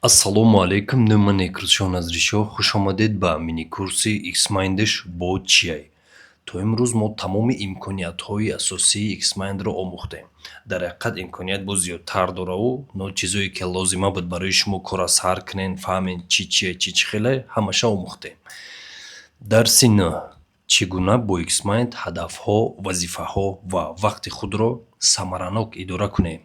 Ассалому алайкум, ман Некрӯзшоҳ Назришоҳ. Хуш омадед ба мини-курси XMind-ш бо чиай. То имрӯз мо тамоми имкониятҳои асосии XMind-ро омӯхтем. Дар ҳақиқат, имконият боз зиёдтар дораву, но чизое ки лозима буд барои шумо кора сар кунен, фаҳмен, чӣ чие, чӣ чӣ хеле, ҳамаша омӯхтем. Дарси нӯҳ: чӣ гуна бо XMind ҳадафҳо, вазифаҳо ва вақти худро самаранок идора кунем.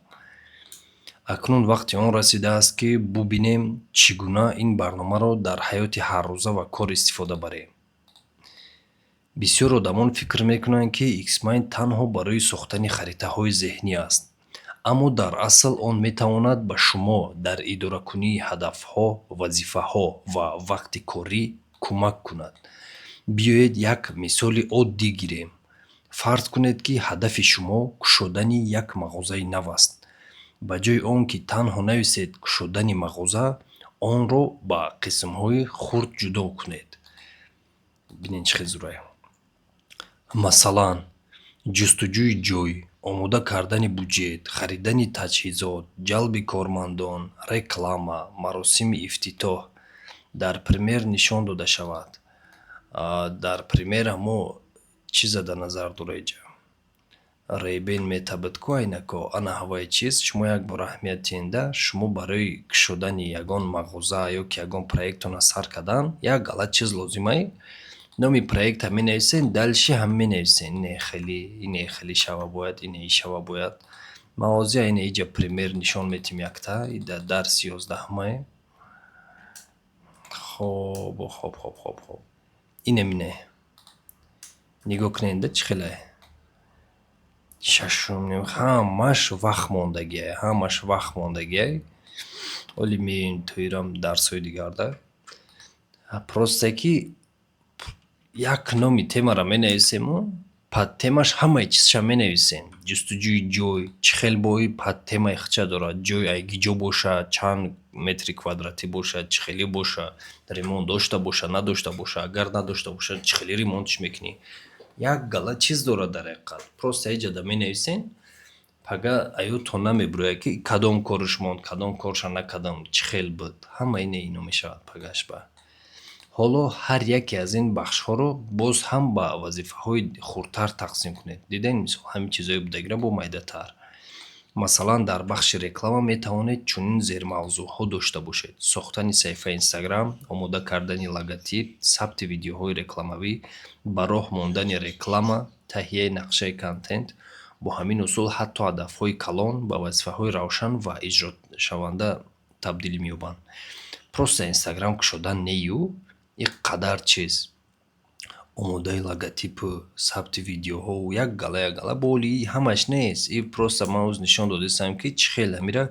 Акнун вақти он расидааст, ки бубинем, чӣ гуна ин барномаро дар ҳаёти ҳаррӯза ва кор истифода барем. Бисёр одамон фикр мекунанд, ки XMind танҳо барои сохтани харитаҳои зеҳнӣ аст, аммо дар асл он метавонад ба шумо дар идоракунии ҳадафҳо, вазифаҳо ва вақти корӣ кӯмак кунад. Биёед, як мисоли оддӣ гирем. Фарз кунед, ки ҳадафи шумо кушодани як мағозаи нав аст. Ба ҷои он ки танҳо нависед «кушодани мағоза», онро ба қисмҳои хурд ҷудо кунед. Бинед, чӣ хел зурае. Масалан, ҷустуҷӯи ҷой, омода кардани буҷет, харидани таҷҳизот, ҷалби кормандон, реклама, маросими ифтитоҳ. Дар пример нишон дода шавад. Дар примера мо чиза дар назар дора иҷа? Ray-Ban Meta буд ку, айнако. Ана ҳаваи чиз. Шумо як бор аҳамият диҳенда: шумо барои кушодани ягон мағоза ё ки ягон проектона сар кардан як галат чиз лозимае. Номи проекта менависен, дальше ҳам менависен: ине хеле, ине хеле шава бояд, ине и шава бояд. Мағозия ине иҷа пример нишон метиҳем якта дар дарси 11-умае. Хоб, хоб, хоб, хоб, хоб, инем ине, нигоҳ кунед, чӣ хеле шашум, ҳамаш вақт мондагиае, ҳамаш вақт мондагиае. Оли меоем тоирам дарсҳои дигарда. Просто ки як номи темаро менависему подтемаш ҳамаи чизша менависем: ҷустуҷӯи ҷой, чӣ хел бои подтемаи хича дорад, ҷой айги ҷо бошад, чанд метри квадратӣ бошад, чӣ хеле бошад, ремонт дошта бошад, надошта бошад, агар надошта бошад, чӣ хеле ремонтш мекунӣ. Як гала чиз дорад дар ҳақиқат. Просто ҳеҷада менависем, пага аёдтон намебурояд, ки кадом корш монд, кадом корша накардам, чӣ хел буд. Ҳама ине ино мешавад пагаш ба. Ҳоло ҳар яке аз ин бахшҳоро боз ҳам ба вазифаҳои хурдтар тақсим кунед. Дидем, мисол, ҳамин чизҳои будагиро бо майдатар. Масалан, дар бахши реклама метавонед чунин зермавзӯъҳо дошта бошед: сохтани саҳифаи Инстаграм, омода кардани логотип, сабти видеоҳои рекламавӣ, ба роҳ мондани реклама, таҳияи нақшаи контент. Бо ҳамин усул ҳатто ҳадафҳои калон ба вазифаҳои равшан ва иҷрошаванда табдил меёбанд. Просто Инстаграм кушодан нею, ин қадар чиз: омодаи логотипу, сабти видеоҳову як гала, як гала боли ҳамаш нест. И просто ман оз нишон додистам, ки чӣ хел ҳамира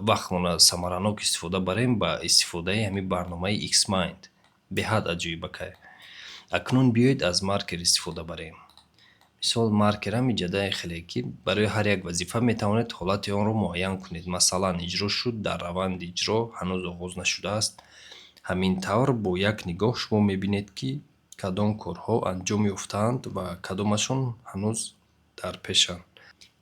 вақтмона самаранок истифода барем ба истифодаи ҳамин барномаи XMind. Беҳад аҷоибакай. Акнун биёед, аз маркер истифода барем. Мисол, маркерам иҷадаи хеле, ки барои ҳар як вазифа метавонед ҳолати онро муайян кунед. Масалан, иҷро шуд, дар раванди иҷро, ҳанӯз оғоз нашудааст. Ҳамин тавр, бо як нигоҳ шумо мебинед, ки кадом корҳо анҷом ёфтаанд ва кадомашон ҳанӯз дар пешанд.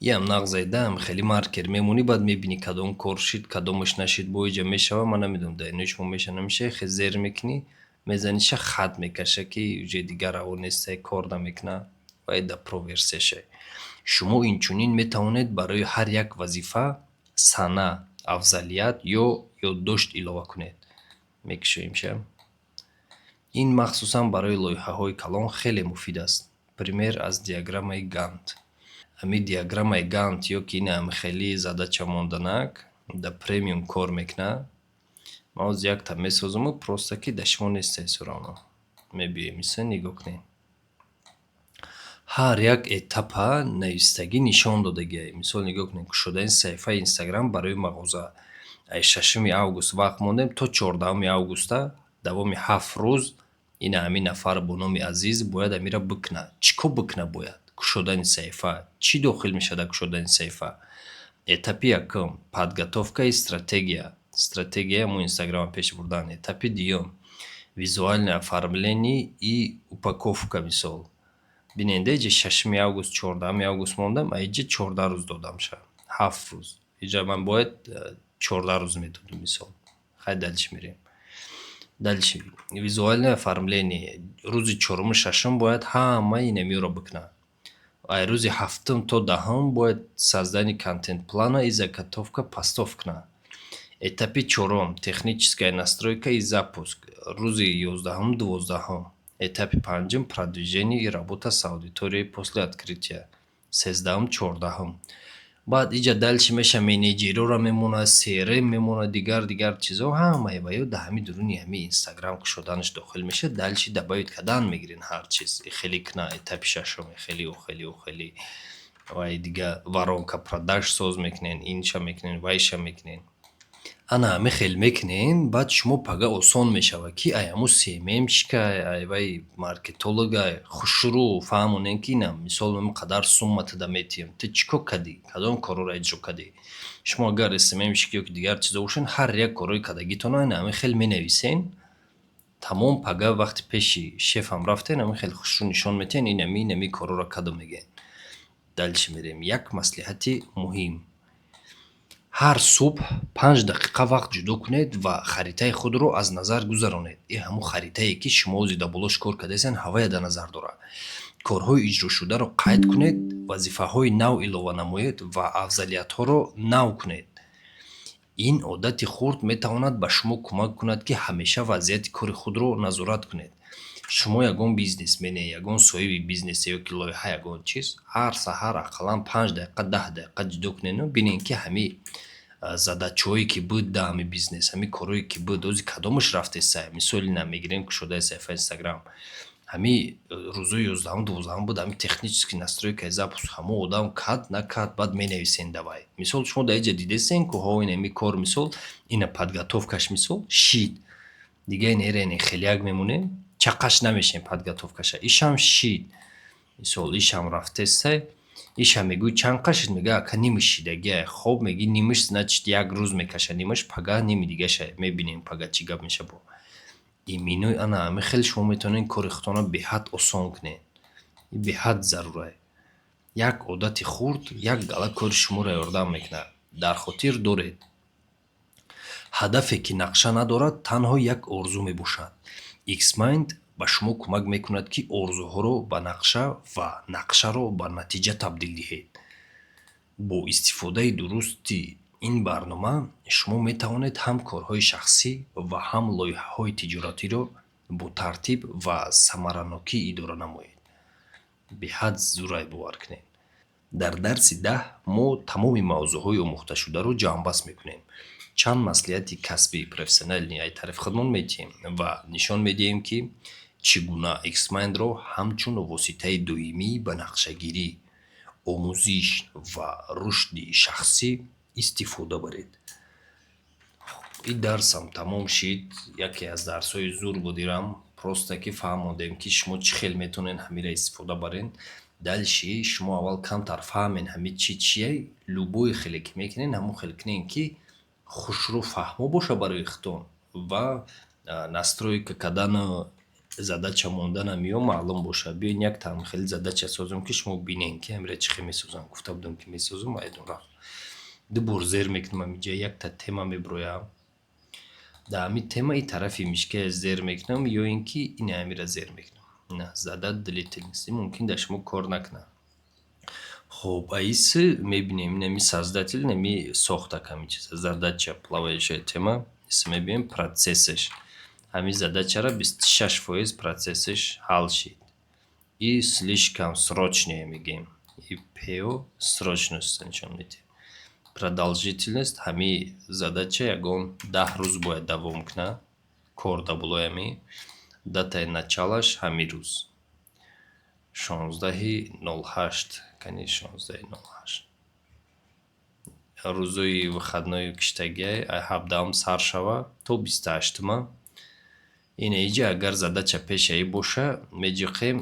Иам нағзайдаам, хеле маркер мемонӣ, баъд мебинӣ, кадом кор шид, кадомаш нашид. Бо иҷа мешава, ман намедонам, дар инои шумо меша, намеша. Хе зер мекунӣ, мезаниша, хат мекаша, ки уҷои дигар раво нестай, кор намекуна ва да про версияша. Шумо инчунин метавонед барои ҳар як вазифа сана, афзалият ё ёддошт илова кунед. Мекушоимша. Ин махсусан барои лоиҳаҳои калон хеле муфид аст. Пример аз диаграммаи Гант. Ҳамин диаграммаи Гант ё ки ин хеле задача монданак да премиум кор мекунад. Ман ҳозир якта месозаму, просто ки да шумо нестае суравно. Мебиёем иса, нигоҳ кунед. Ҳар як этапа навистагӣ нишон додагиае. Мисол, нигоҳ кунед: кушодани саҳифаи Инстаграм барои мағоза. Ай 6 август вақт мондем то 14 августа, давоми 7 рӯз ина ҳамин нафар бо номи Азиз бояд амира бикунад. Чӣ кор бикунад бояд? Кушодани саҳифа. Чӣ дохил мешавад дар кушодани саҳифа? Этапи якум: подготовка и стратегия. Стратегияи ҳамон Инстаграма пеш бурдан. Этапи дуюм: визуальное оформление и упаковка. Мисол, бинед, иҷа 6 август, 14 август мондам, а иҷа 14 рӯз додам ша, 7 рӯз. Иҷа ман бояд 14 рӯз медодам, мисол. Хай, дальше мерем. Дальше визуальное оформление. Рӯзи чоруму шашум бояд ҳамаи инамиёро бикунад. Ай рӯзи ҳафтум то 10-ум бояд создание контент-плана и заготовка постов кунад. Этапи чорум, техническая настройка и запуск, рӯзи 11-ум, 12-ум. Этапи панҷум, продвижение и работа с аудиторией после открытия, 13-ум, 14-ум. Баъд иҷа дальше меша, менеҷерора мемонад, CRM мемонад, дигар дигар чизо, ҳамаи ва ё дар ҳами дуруни ҳами Инстаграм кушоданаш дохил мешавад. Дальше добавить кардан мегирен, ҳар чиз хеле кна. Этапи шашум хеле хеле хеле вай дига воронка продаж соз мекунен, инша мекунен, вайша мекунен. Ана ҳами хел мекунен. Баъд шумо пага осон мешавад, ки ай ҳамун СММщикай, ай вай маркетологай хушрӯ фаҳмонен, ки ина мисол қадар сумма туда метиҳем, ту чӣ кор кардӣ, кадом корҳоро иҷро кардӣ. Шумо агар СММщик ё ки дигар чизо бошен, ҳар як корҳои кардагитонро ина ҳамин хел менависен, тамом. Пага вақти пеши шефам рафтен, ҳамин хел хушрӯ нишон метиҳен: инами, инами корҳоро кардам, мегӯен. Дальше мерем. Як маслиҳати муҳим: ҳар субҳ 5 дақиқа вақт ҷудо кунед ва харитаи худро аз назар гузаронед. Ин ҳамун харитае, ки шумо зида болош кор кардаестен, ҳавая дар назар дорад. Корҳои иҷрошударо қайд кунед, вазифаҳои нав илова намоед ва афзалиятҳоро нав кунед. Ин одати хурд метавонад ба шумо кӯмак кунад, ки ҳамеша вазъияти кори худро назорат кунед. Шумо ягон бизнесмене, ягон соҳиби бизнесе ё ки лоиҳа, ягон чиз, ҳар саҳар ақаллан 5 дақиқа, 10 дақиқа ҷудо кунеду бинед, ки ҳами задачаҳое, ки буд дар ҳами бизнес, ҳами корҳое, ки буд, ози кадомаш рафтеста. Мисол, ина мегирем, кушодаи саҳифаи Инстаграм, ҳами рӯзои 11-ум, 12-ум буд ҳами технический настройкаи запуск, ҳамон одам кад накад, баъд менависен давай. Мисол, шумо дар инҷа дидестен, ку ҳо, ин кор, мисол, ина подготовкаш, мисол, шид. Дига ин эрени хелияк мемонем, чақаш намешем подготовкаша. Ишам шид, мисол, ишам рафтестай. Иша мегӯй, чанд қашид? Мега, ака, нимиш шидагия. Хоб, меги, нимиш, значит, як рӯз мекаша нимиш, пага ними дигаша мебинем, пага чӣ гап меша. Бо иминои ана ҳами хел шумо метавонед кори худтонро беҳад осон кунед. Беҳад зарурае. Як одати хурд як гала кори шуморо ёрдам мекунад. Дар хотир доред: ҳадафе, ки нақша надорад, танҳо як орзу мебошад. Xmind ба шумо кӯмак мекунад, ки орзуҳоро ба нақша ва нақшаро ба натиҷа табдил диҳед. Бо истифодаи дурусти ин барнома шумо метавонед ҳам корҳои шахсӣ ва ҳам лоиҳаҳои тиҷоратиро бо тартиб ва самаранокӣ идора намоед. Беҳад зурай, бовар кунед. Дар дарси 10 мо тамоми мавзӯъҳои омӯхташударо ҷамъбаст мекунем, чанд маслиҳати касбии профессионалии ай тарафи худмон медиҳем ва нишон медиҳем, ки чӣ гуна Xmind-ро ҳамчун воситаи доимӣ ба нақшагирӣ, омӯзиш ва рушди шахсӣ истифода баред. Ин дарсам тамом шид. Яке аз дарсҳои зур буд ирам. Просто ки фаҳмондем, ки шумо чӣ хел метавонед ҳамира истифода баред. Дальше шумо аввал камтар фаҳмед, ҳами чи чие. Любой хеле ки мекунед, ҳамон хел кунед, ки хушрӯ фаҳмо боша барои худтон ва настройка кардану задача монданам ё маълум бошад. Биёед, як там хеле задача созем, ки шумо бинед, ки ҳамира чӣ хел месозам. Гуфта будам, ки месозам, айдон рафт. Ду бор зер мекунам, ҳаминҷа якта тема мебироям. Дар ҳамин тема и тарафи мишкая зер мекунам ё ин ки ини ҳамира зер мекунам. На, задать длительность мумкин дар шумо кор накунад. Хоб, аиси мебинем, инами создатель, инами сохтак, ҳамин чиза, задача плавающая тема. Иси мебинем, процессаш, ҳамин задачара 26% процессаш ҳал шид. И слишком срочное мегӯем, и по срочность нишон медиҳем. Продолжительность ҳамин задача ягон 10 рӯз бояд давом кунад кор дар болои ҳамин. Датаи началаш ҳамин рӯз, 16.08, кани 16.08, рӯзои выходною киштагиай, 17-ам сар шава то 28-ума. Ина иҷа агар задача пешаи боша, меҷиқем,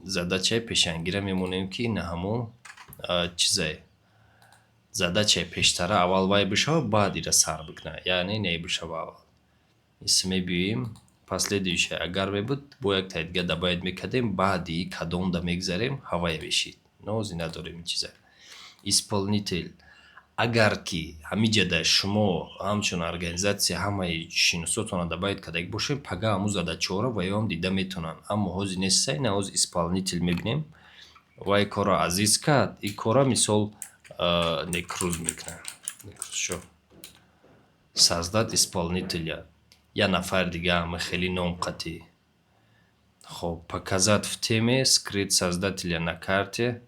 задачаи пешангира мемонем, ки ина ҳамон чизае, задачаи пештара аввал вай бишава, баъд ира сар бикунад, яъне не бишава аввал. Ис мебиёем, последующая агар мебуд, бо як таи дига добавить мекардем, баъди кадомда мегзарем, ҳавая мешид. Нози надорем ин чиза. Исполнитель Агар ки ҳамиҷада шумо ҳамчун организация ҳамаи шиносотонро добавить кардагӣ бошед, пага ҳамун задачаҳоро ва ёам дида метавонанд. Аммо ҳозир неста, ина ҳозир исполнитель мебинем. Вай корро Азиз кард, ин корро, мисол, Некрӯз мекунад. Некрӯзшо. Создать исполнителя. Як нафари дига ҳама хеле ном қатӣ. Хоб, показать в теме, скрыть создателя на карте,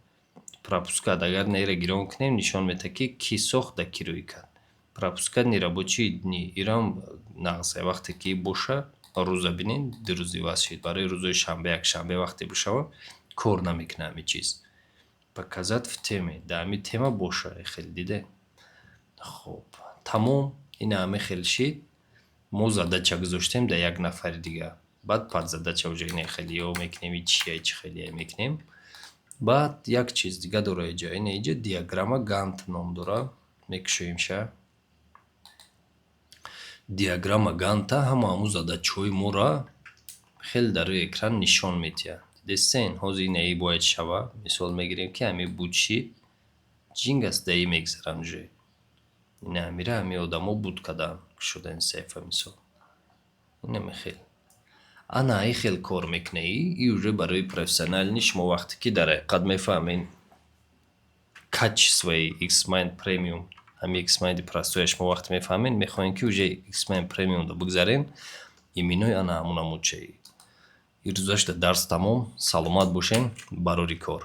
пропускать. Агар неро гирон кунем, нишон медиҳад, ки кӣ сохт, да кӣ рӯй кард. Пропускать нерабочие дни. Ирам нағз. Вақте ки боша, рӯза бинед, 2 рӯз иваз шид. Барои рӯзҳои шанбе, якшанбе вақте бошава, кор намекунад ҳамин чиз. Показать в теме. Дар ҳамин тема боша, хеле диде. Хоб, тамом, ина ҳамин хел шид. Мо задача гузоштем дар як нафари дига. Баъд подзадача уже ина хеле ё мекунем, и чия, чӣ хеле мекунем. Баъд як чиз дига дора иҷа. Ина иҷа диаграмма Гант ном дора. Мекушоемша. Диаграмма Ганта ҳама ҳамун задачаҳои моро хеле дар рӯи экран нишон медиҳад. Дидестен, ҳозир инаи бояд шава. Мисол мегирем, ки ҳамин буд шид. Ҷинг аст, даи мегзаранд уже. Ина ҳамира ҳамин одамо буд карданд кушодани саҳифа, мисол. Инаме хел. Ана ай хел кор мекунед, и уже барои профессиональный шумо, вақте ки дар ҳақиқат мефаҳмед качествои XMind Premium, ҳамин XMind простой шумо вақте мефаҳмед, мехоҳед, ки уже XMind Premium-ро бигзарен, иминои ана ҳамун намудчаи. Ирӯзашда дарс тамом, саломат бошен, барори кор.